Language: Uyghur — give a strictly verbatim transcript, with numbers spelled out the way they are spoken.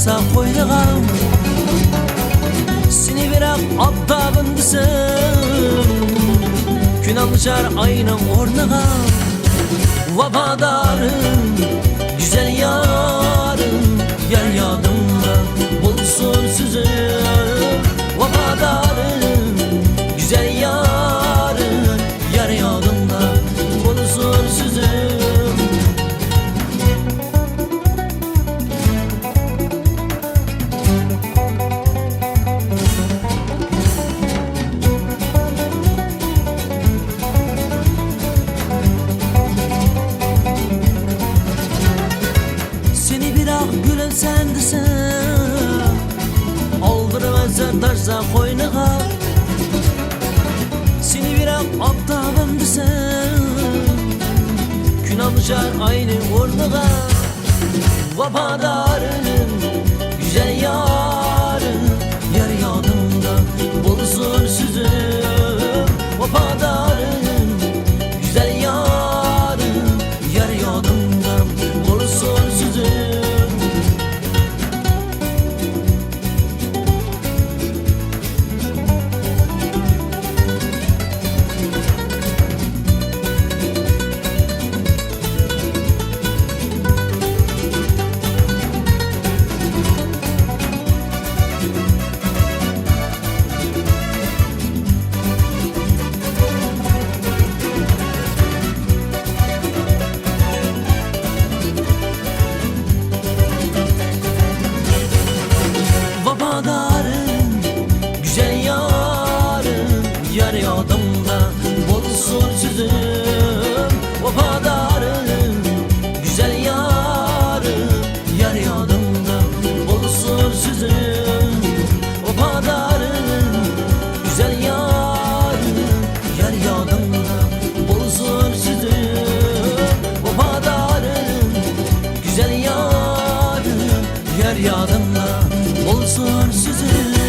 قوينىغا، سېنى بىراق ئاپتاپىم دېسەم، كۈن ئالمىشار ئاينىڭ ئورنىغا. ۋاپادارىم، گۈزەل يارىم، يار يادىڭدا بولسۇن سۆزۈم. ۋاپادارىم، گۈزەل يارىم، يار يادىڭدا بولسۇن سۆزۈم. سېنى بىراق گۈلۈم سەن دېسەم، ئالدىرىمەن سەن تاشلا قوينىغا. سېنى بىراق ئاپتاپىم دېسەم، كۈن ئالمىشار ئاينىڭ ئورنىغا. ۋاپادارىم، گۈزەل يارىم، يار يادىڭدا بولسۇن سۆزۈم. ۋاپادارىم، گۈزەل يارىم، يار يادىڭدا بولسۇن سۆزۈم. ۋاپادارىم، گۈزەل يارىم، يار يادىڭدا بولسۇن سۆزۈم. ۋاپادارىم، گۈزەل يارىم، يار يادىڭدا بولسۇن سۆزۈم. ۋاپادارىم، گۈزەل يارىم، يار يادىڭدا بولسۇن سۆزۈم. ۋاپادارىم، گۈزەل يارىم، يار يادىڭدا بولسۇن سۆزۈم.